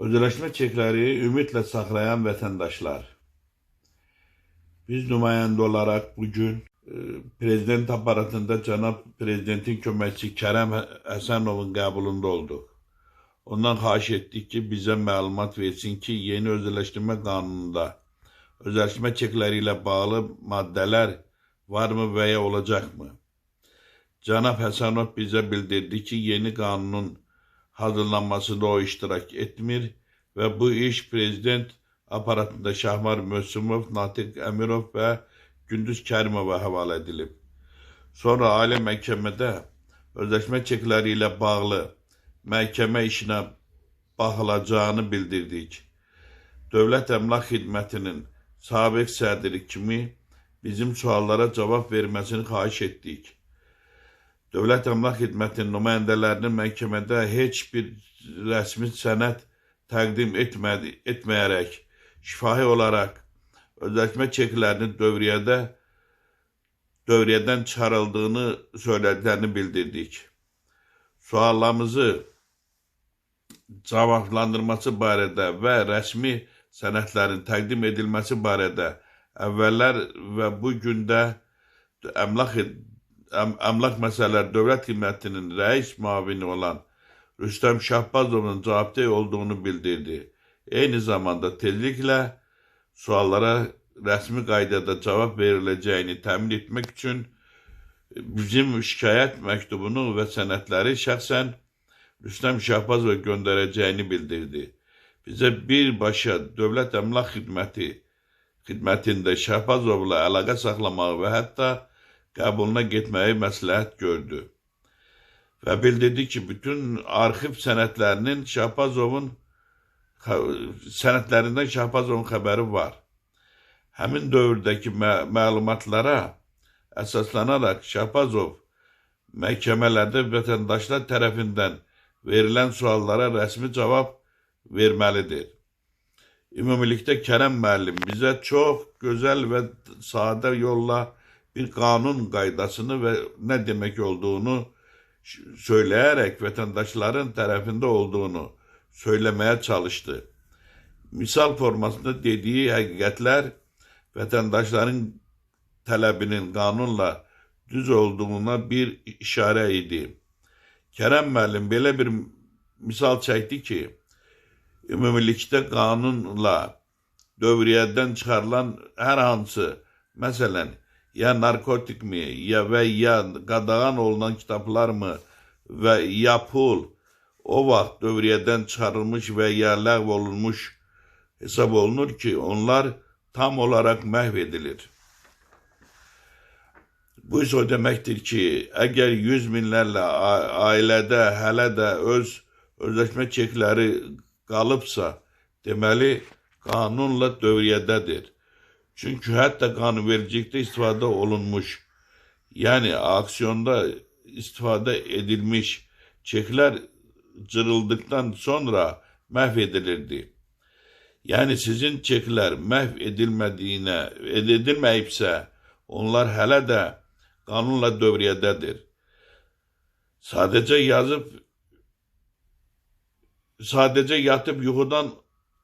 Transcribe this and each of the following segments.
Özelleşme çekləri ümidlə saxlayan vətəndaşlar. Biz nümayəndə olaraq bugün prezident aparatında cənab prezidentin köməkçisi Kərəm Həsənovun qəbulunda olduq. Ondan xahiş etdik ki, bizə məlumat versin ki, yeni özelleştirmə qanununda özelleştirmə çekləri ilə bağlı maddələr varmı və ya olacaqmı? Cənab Həsənov bizə bildirdi ki, yeni qanunun hazırlanmasında o iştirak etmir və bu iş prezident aparatında Şahmar Möhsümov, Natiq Əmirov və Gündüz Kərimova həvalə edilib. Sonra Ali Məhkəmədə özləşmə çekləri ilə bağlı məhkəmə işinə baxılacağını bildirdik. Dövlət Əmlak Xidmətinin sabiq sədri kimi bizim suallara cavab verməsini xahiş etdik. Dövlət Əmlak Xidmətinin nümayəndələrinin məhkəmədə heç bir rəsmi sənəd təqdim etməyərək şifahi olaraq özləşmə çeklərinin dövriyyədən çıxarıldığını söylədiklərini bildirdik. Suallarımızı cavablandırması barədə və rəsmi sənədlərin təqdim edilməsi barədə əvvəllər və bu gündə Əmlak Məsələləri Dövlət Xidmətinin rəis müavini olan Rüstəm Şahbazovun cavabdeh olduğunu bildirdi. Eyni zamanda tezliklə suallara rəsmi qaydada cavab veriləcəyini təmin etmək üçün bizim şikayət məktubunu və sənədləri şəxsən Rüstəm Şahbazova göndərəcəyini bildirdi. Bizə birbaşa Dövlət Əmlak Xidmətində Şahbazovla əlaqə saxlamağı və hətta qəbuluna getməyi məsləhət gördü və bildirdi ki, bütün arxiv sənədlərinin sənədlərindən Şahbazovun xəbəri var. Həmin dövrdəki məlumatlara əsaslanaraq Şahbazov məhkəmələrdə vətəndaşlar tərəfindən verilən suallara rəsmi cavab verməlidir. Ümumilikdə Kərəm müəllim bizə çox gözəl və sadə yolla bir qanun qaydasını və nə demək olduğunu söyləyərək vətəndaşların tərəfində olduğunu söyləməyə çalışdı. Misal formasında dediyi həqiqətlər vətəndaşların tələbinin qanunla düz olduğuna bir işarə idi. Kərəm müəllim belə bir misal çəkdi ki, ümumilikdə qanunla dövriyyədən çıxarılan hər hansı, məsələn, ya narkotik mi, ya və ya qadağan olunan kitablar mı və ya pul o vaxt dövriyyədən çıxarılmış və ya ləğv olunmuş hesab olunur ki, onlar tam olaraq məhv edilir. Bu isə o deməkdir ki, əgər 100 minlərlə ailədə hələ də öz özləşmə çekləri qalıbsa, deməli qanunla dövriyyədədir. Çünki hətta qanunvericilikdə istifadə olunmuş, yəni aksiyonda istifadə edilmiş çeklər cırıldıqdan sonra məhv edilirdi. Yəni sizin çeklər məhv edilməyibsə, onlar hələ də qanunla dövriyyədədir. Sadəcə yatıb yuxudan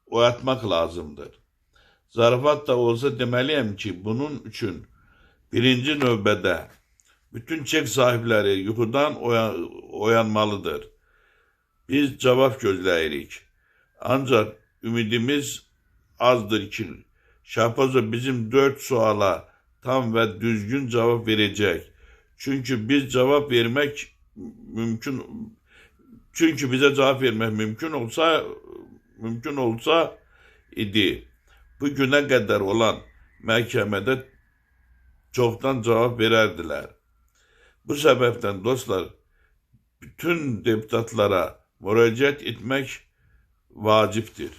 oyatmaq lazımdır. Zarafat da olsa deməliyəm ki, bunun üçün birinci növbədə bütün çek sahibləri yuxudan oyanmalıdır. Biz cavab gözləyirik. Ancaq ümidimiz azdır ki, Şahbazov bizim 4 suala tam və düzgün cavab verəcək. Çünki biz cavab vermək mümkün, çünki bizə cavab vermək mümkün olsa idi. Bu günə qədər olan məhkəmədə çoxdan cavab verərdilər. Bu səbəbdən dostlar, bütün deputatlara müraciət etmək vacibdir.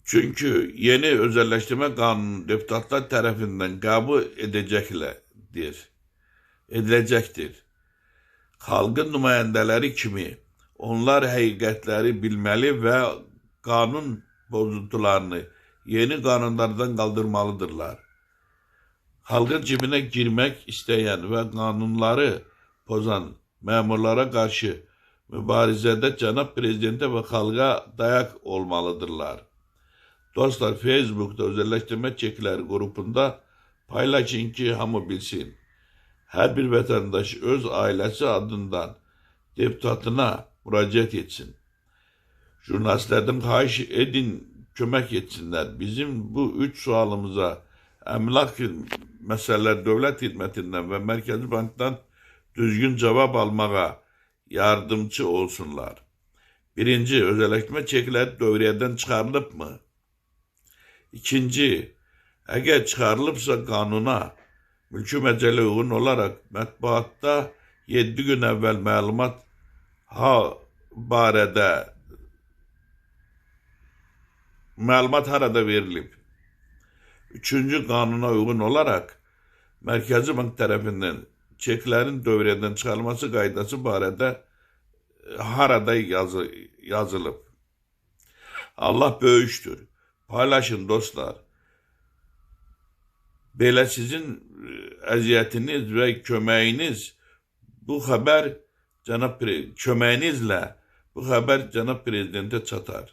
Çünki yeni özelleştirmə qanunu deputatlar tərəfindən qəbul ediləcəkdir. Xalqın nümayəndələri kimi onlar həqiqətləri bilməli və qanun pozuntularını yeni qanunlardan qaldırmalıdırlar. Xalqın cibinə girmək istəyən və qanunları pozan məmurlara qarşı Mübarizədə cənab prezidentə və xalqa dayak olmalıdırlar. Dostlar, Facebook'da özelleştirme çekleri grubunda paylaşın ki hamı bilsin. Hər bir vətəndaş öz ailəsi adından deputatına müraciət etsin. Jurnalistlerden xahiş edin, kömək etsinlər. Bizim bu üç sualımıza əmlak məsələlər dövlət xidmətindən və Mərkəzi Bankdan düzgün cavab almağa yardımcı olsunlar. Birinci, özelleştirme çekleri dövriyyədən çıxarılıbmı? İkinci, əgər çıxarılıbsa qanuna, mülki məcəllə uyğun olaraq mətbuatda 7 gün əvvəl məlumat barədə məlumat harada verilib? Üçüncü, qanuna uyğun olaraq Mərkəzi Bank tərəfindən çeklərin dövriyyədən çıxarılması qaydası barədə harada yazılıb? Allah böyükdür. Paylaşın dostlar. Belə sizin əziyyətiniz və köməyiniz bu xəbər cənab köməyinizlə bu xəbər cənab prezidentə çatar.